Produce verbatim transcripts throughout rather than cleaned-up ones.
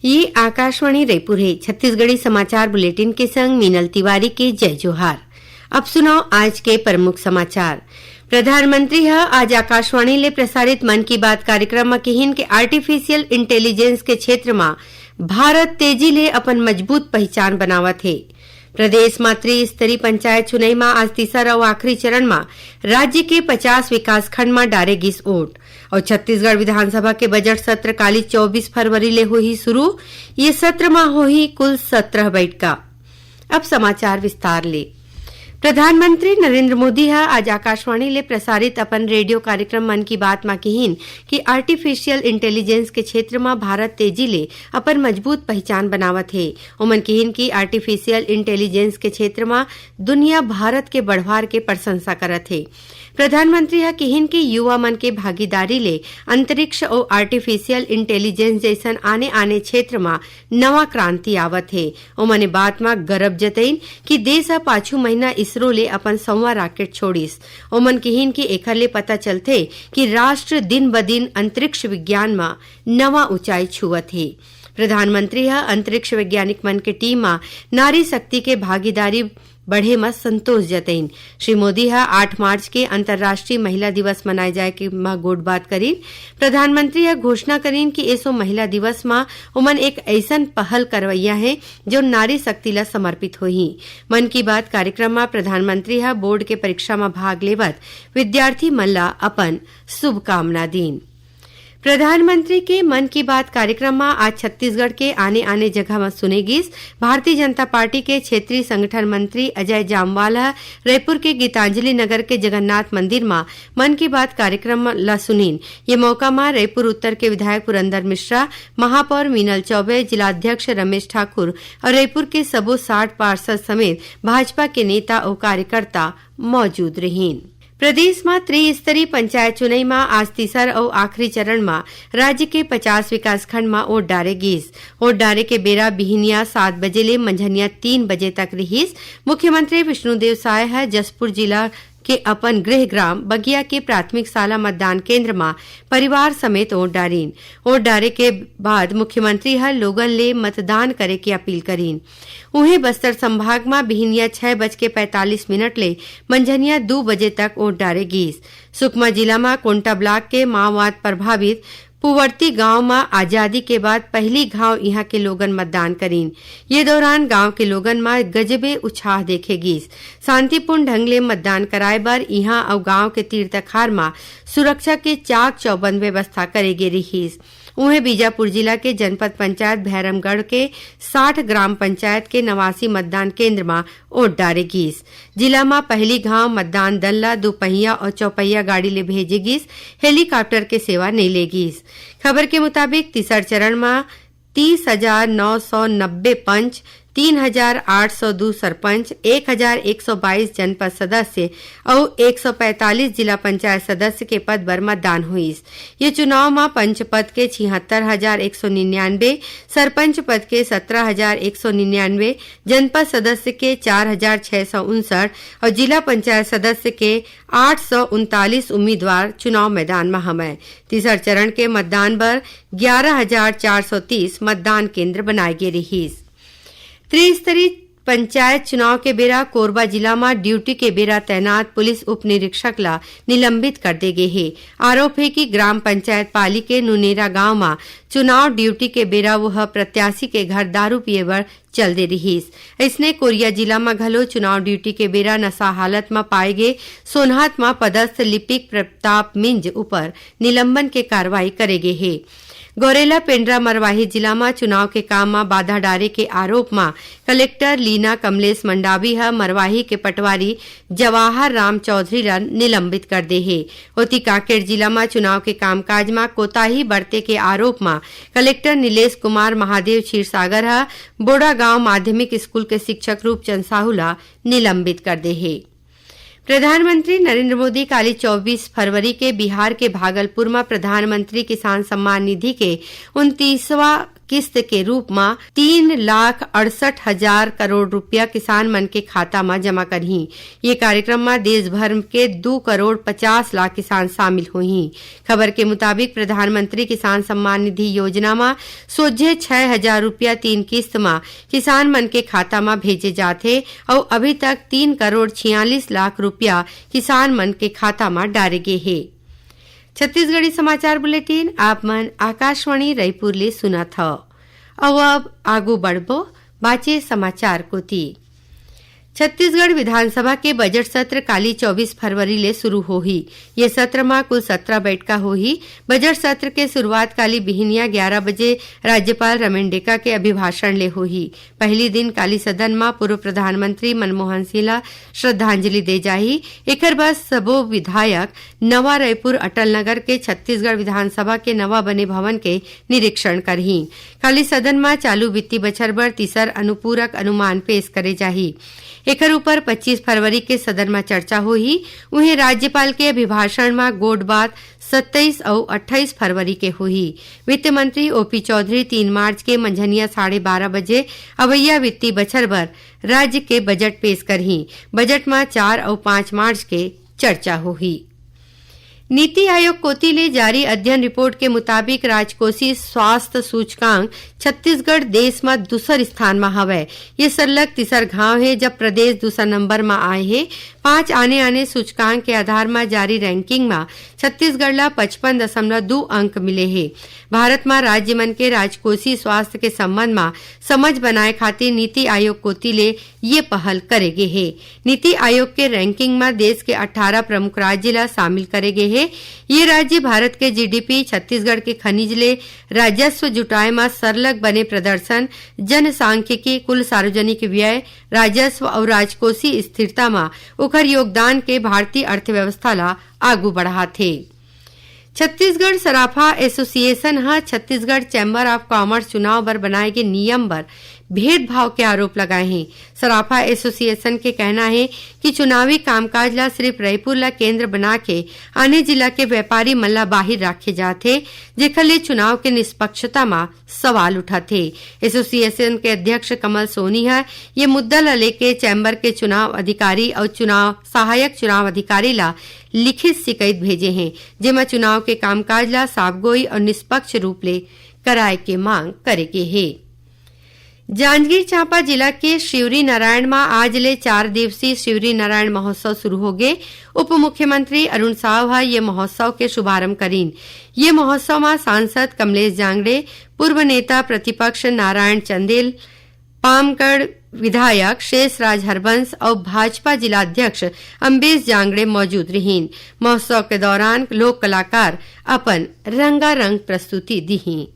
ये आकाशवाणी रायपुर हे। छत्तीसगढ़ी समाचार बुलेटिन के संग मीनल तिवारी के जय जोहार। अब सुनव आज के प्रमुख समाचार। प्रधानमंत्री ह आज आकाशवाणी ले प्रसारित मन की बात कार्यक्रम म किहिन के artificial intelligence के क्षेत्र म भारत तेजी ले अपन मजबूत पहिचान बनावत हे। प्रदेश म त्रिस्तरीय पंचायत चुनई म आज तीसर अउ आखिरी चरण म राज्य के पचास विकासखंड म डारे गिस वोट। अउ छत्तीसगढ़ विधानसभा के बजट सत्र काली चौबीस फरवरी ले होही शुरू। ये सत्र म होही कुल सत्रह बइठका। अब समाचार विस्तार ले। प्रधानमंत्री नरेंद्र मोदी ह आज आकाशवाणी ले प्रसारित अपन रेडियो कार्यक्रम मन की बात म किहिन कि artificial intelligence के क्षेत्र म भारत तेजी ले अपन मजबूत पहिचान बनावत हे। ओमन किहिन कि artificial intelligence के क्षेत्र म दुनिया भारत के बढ़वार के प्रशंसा करत हे। प्रधानमंत्री ह किहिन कि युवा मन के भागीदारी ले अंतरिक्ष अउ artificial intelligence जइसन आने-आने क्षेत्र म नवा क्रांति आवत हे। ओमन ए बात म गरब जतइन कि देश ह पाछू महीना इसरो ले अपन सौंवा रॉकेट छोड़िस। ओमन किहिन कि एखर ले पता चलथे कि राष्ट्र दिन-ब-दिन अंतरिक्ष विज्ञान म नवा ऊंचाई छुवत हे। प्रधानमंत्री ह अंतरिक्ष वैज्ञानिक मन के टीम म नारी शक्ति के भागीदारी बढ़े म संतोष जतइन। श्री मोदी ह आठ मार्च के अंतर्राष्ट्रीय महिला दिवस मनाए जाए के म गोठबात करिन। प्रधानमंत्री ह घोषणा करिन कि एसो महिला दिवस म ओमन एक अइसन पहल करवइया हे, जो नारी शक्ति ल समर्पित होही। मन की बात कार्यक्रम म प्रधानमंत्री ह बोर्ड के परीक्षा म भाग लेवत विद्यार्थी मन ल अपन शुभकामना दीन। प्रधानमंत्री के मन की बात कार्यक्रम म आज छत्तीसगढ़ के आने-आने जगह म सुने गिस। भारतीय जनता पार्टी के क्षेत्रीय संगठन मंत्री अजय जामवाल ह रायपुर के गीतांजलि नगर के जगन्नाथ मंदिर म मन की बात कार्यक्रम ल सुनिन। ये मौका म रायपुर उत्तर के विधायक पुरंदर मिश्रा, महापौर मीनल चौबे, जिला अध्यक्ष रमेश ठाकुर अउ रायपुर के सबो साठ पार्षद समेत भाजपा के नेता अउ कार्यकर्ता मौजूद रहिन। प्रदेश म त्रिस्तरीय पंचायत चुनई म आज तीसर अउ आखिरी चरण म राज्य के पचास विकासखंड म वोट डारे गिस। वोट डारे के बेरा बिहिनिया सात बजे ले मंझनिया तीन बजे तक रिहिस। मुख्यमंत्री विष्णुदेव साय ह जशपुर जिला के अपन गृह ग्राम बगिया के प्राथमिक शाला मतदान केंद्र म परिवार समेत वोट डारिन। वोट डारे के बाद मुख्यमंत्री ह लोगन ले मतदान करे के अपील करिन। उहें, बस्तर संभाग म बिहिनिया छह बज के पैंतालीस मिनट ले मंझनिया दू बजे तक वोट डारे गीस। सुकमा जिला म कोंटा ब्लॉक के माओवाद प्रभावित पुवर्ती गांव म आजादी के बाद पहली घाव इहां के लोगन मतदान करिन। ये दौरान गांव के लोगन म गजबे उछाह देखे गीस। शांतिपूर्ण ढंग ले मतदान कराए बर इहां अउ गांव के तीर तखार म सुरक्षा के चाक चौबंद व्यवस्था करे गे रिहिस। उहें, बीजापुर जिला के जनपद पंचायत भैरमगढ़ के साठ ग्राम पंचायत के नवासी मतदान केंद्र म वोट डारे गीस। जिला म पहली घाव मतदान दल ल दुपहिया अउ चौपहिया गाड़ी ले भेजे गीस। हेलीकॉप्टर के सेवा नइ ले गीस। खबर के मुताबिक, तीसर चरण म तीस हजार नौ सौ नब्बे पंच, तीन हजार आठ सौ दू सरपंच, एक हजार एक सौ बाईस जनपद सदस्य अउ एक सौ पैंतालीस जिला पंचायत सदस्य के पद बर मतदान होइस। ये चुनाव म पंच पद के छिहत्तर हजार एक सौ निन्यानवे, सरपंच पद के सत्रह हजार एक सौ निन्यानवे, जनपद सदस्य के चार हजार छह सौ उनसठ अउ जिला पंचायत सदस्य के आठ सौ उनतालीस उम्मीदवार चुनाव मैदान म हवय। तीसर चरण के मतदान बर ग्यारह हजार चार सौ तीस मतदान केंद्र बनाए गे रिहिस। त्रिस्तरीय पंचायत चुनाव के बेरा कोरबा जिला म ड्यूटी के बेरा तैनात पुलिस उप निरीक्षक ल निलंबित कर दे गे हे। आरोप हे कि ग्राम पंचायत पाली के नुनेरा गांव म चुनाव ड्यूटी के बेरा वो ह प्रत्याशी के घर दारू पिए बर चल दे रिहिस। अइसने, कोरिया जिला म घलो चुनाव ड्यूटी के बेरा नशा हालत म पाए गे सोनहात म पदस्थ लिपिक प्रताप मिंज ऊपर निलंबन के कार्रवाई करे गे हे। गौरेला पेंड्रा मरवाही जिला म चुनाव के काम म बाधा डारे के आरोप म कलेक्टर लीना कमलेश मंडावी ह मरवाही के पटवारी जवाहर राम चौधरी ल निलंबित कर दे हे। ओती, कांकेर जिला म चुनाव के कामकाज म कोताही बरते के आरोप म कलेक्टर नीलेश कुमार महादेव क्षीरसागर ह बोड़ागांव माध्यमिक स्कूल के शिक्षक रूपचंद साहू ल निलंबित कर दे हे। प्रधानमंत्री नरेंद्र मोदी काली चौबीस फरवरी के बिहार के भागलपुर म प्रधानमंत्री किसान सम्मान निधि के उनतीसवां किस्त के रूप म तीन लाख अड़सठ हजार करोड़ रुपया किसान मन के खाता म जमा करही। ये कार्यक्रम म देश भर के दू करोड़ पचास लाख किसान शामिल होही। खबर के मुताबिक, प्रधानमंत्री किसान सम्मान निधि योजना म सोझे छै हजार रुपया तीन किस्त म किसान मन के खाता म भेजे जाथे अउ अभी तक तीन करोड़ छियालीस लाख रुपया किसान मन के खाता म डारे गे हे। छत्तीसगढ़ी समाचार बुलेटिन आप मन आकाशवाणी रायपुर ले सुनत हव। अउ अब आगू बढ़बो बाचे समाचार कोति। छत्तीसगढ़ विधानसभा के बजट सत्र काली चौबीस फरवरी ले शुरू होही। ये सत्र म कुल सत्रह बैठका होही। बजट सत्र के शुरुआत काली बिहिनिया ग्यारह बजे राज्यपाल रमेन डेका के अभिभाषण ले होही। पहली दिन काली सदन म पूर्व प्रधानमंत्री मनमोहन सिंह ला श्रद्धांजलि दे जाही। एकर बाद सबो विधायक नवा रायपुर अटल नगर के छत्तीसगढ़ विधानसभा के नवा बने भवन के निरीक्षण करही। काली सदन म चालू वित्तीय बछर बर तीसर अनुपूरक अनुमान पेश करे जाही। एकर ऊपर पच्चीस फरवरी के सदन म चर्चा होही। उहें, राज्यपाल के अभिभाषण म गोठ बात सत्ताईस अउ अट्ठाईस फरवरी के होही। वित्त मंत्री ओपी चौधरी तीन मार्च के मंझनिया साढ़े बारह बजे अवइया वित्तीय बछर बर राज्य के बजट पेश करही। बजट म चार अउ पाँच मार्च के चर्चा होही। नीति आयोग कोति ले जारी अध्ययन रिपोर्ट के मुताबिक, राजकोषीय स्वास्थ्य सूचकांक छत्तीसगढ़ देश म दूसर स्थान म हवय। ये सरलग तीसर घाव हे, जब प्रदेश दूसर नंबर म आए हे। पांच आने-आने सूचकांक के आधार म जारी रैंकिंग म छत्तीसगढ़ ल पचपन दशमलव दू अंक मिले हे। भारत म राज्य मन के राजकोषीय स्वास्थ्य के संबंध म समझ बनाए खातिर नीति आयोग कोति ले ये पहल करे गे हे। नीति आयोग के रैंकिंग म देश के अट्ठारह प्रमुख राज्य ल शामिल करे गे हे। ये राज्य भारत के जीडीपी, छत्तीसगढ़ के खनिज ले राजस्व जुटाए म सरलग बने प्रदर्शन, जनसांख्यिकी, कुल सार्वजनिक व्यय, राजस्व अउ राजकोषीय स्थिरता म ओखर योगदान के भारतीय अर्थव्यवस्था ल आगू बढ़ाथे। छत्तीसगढ़ सराफा एसोसिएशन ह छत्तीसगढ़ चैम्बर ऑफ कॉमर्स चुनाव बर बनाए गे नियम बर भेदभाव के आरोप लगाए हे। सराफा एसोसिएशन के कहना हे कि चुनावी कामकाज ला सिर्फ रईपुर ला केंद्र बना के आने जिला के व्यापारी मन ला बाहिर राखे जाथे, जेखर ले चुनाव के निष्पक्षता म सवाल उठथे। एसोसिएशन के अध्यक्ष कमल सोनी ह ये मुद्दा ल लेके चैम्बर के चुनाव अधिकारी अउ चुनाव, सहायक चुनाव अधिकारी ला लिखित शिकायत भेजे हे, जेमा चुनाव के कामकाज ला साफगोई अउ निष्पक्ष रूप ले कराए के मांग करे गे हे। जांजगीर चांपा जिला के शिवरी नारायण म आज ले चार दिवसीय शिवरी नारायण महोत्सव शुरू होगे। उप मुख्यमंत्री अरुण साव ह ये महोत्सव के शुभारंभ करीन। ये महोत्सव म सांसद कमलेश जांगड़े, पूर्व नेता प्रतिपक्ष नारायण चंदेल, पामगढ़ विधायक शेषराज हरबंस अउ भाजपा जिला अध्यक्ष अम्बेश जांगड़े मौजूद रहिन। महोत्सव के दौरान लोक कलाकार अपन रंगारंग प्रस्तुति दिही।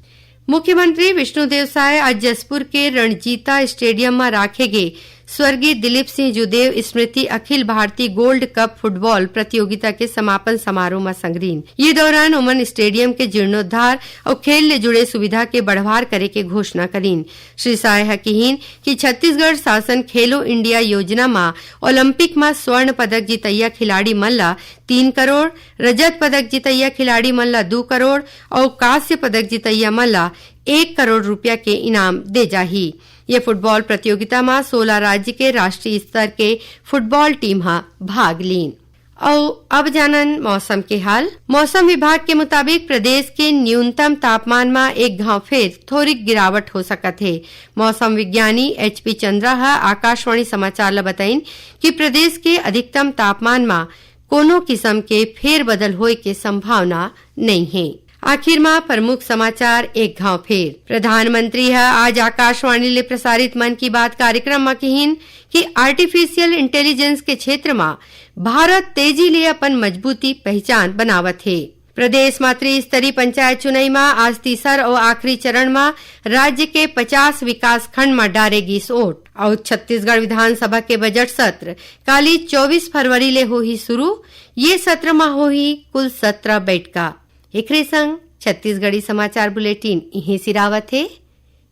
मुख्यमंत्री विष्णुदेव साय आज जशपुर के रणजीता स्टेडियम म राखे गे स्वर्गीय दिलीप सिंह जुदेव स्मृति Akhil Bharatiya gold cup football प्रतियोगिता के समापन समारोह म संगरीन। ये दौरान ओमन स्टेडियम के जीर्णोद्धार अउ खेल ले जुड़े सुविधा के बढ़वार करे के घोषणा करीन। श्री साय ह किहीन कि छत्तीसगढ़ शासन खेलो इंडिया योजना म ओलंपिक म स्वर्ण पदक जीतइया खिलाड़ी मन ल तीन करोड़, रजत पदक जीतइया खिलाड़ी मन ल दू करोड़ अउ कांस्य पदक जीतइया मन ल एक करोड़ रुपया के इनाम दे जाही। ये फुटबॉल प्रतियोगिता म सोलह राज्य के राष्ट्रीय स्तर के फुटबॉल टीम ह भाग लीन। अउ अब जानन मौसम के हाल। मौसम विभाग के मुताबिक प्रदेश के न्यूनतम तापमान म एक घांव फेर थोरिक गिरावट हो सकत हे। मौसम विज्ञानी एच पी चंद्रा ह आकाशवाणी समाचार ल बताइन कि प्रदेश के अधिकतम तापमान म कोनो किसम के फेरबदल होए के संभावना नइ हे। आखिर म प्रमुख समाचार एक घांव फेर। प्रधानमंत्री ह आज आकाशवाणी ले प्रसारित मन की बात कार्यक्रम म किहीन कि आर्टिफिशियल इंटेलिजेंस के क्षेत्र म भारत तेजी ले अपन मजबूती पहचान बनावत हे। प्रदेश म त्रिस्तरीय पंचायत चुनई म आज तीसर अउ आखिरी चरण म राज्य के पचास विकास खंड म डारे गिस वोट। अउ छत्तीसगढ़ विधानसभा के बजट सत्र काली चौबीस फरवरी ले होही शुरू। ये सत्र म होही कुल सत्रह बैठका। एकरे संग छत्तीसगढ़ी समाचार बुलेटिन इहें सिरावत हे।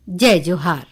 जय जोहार।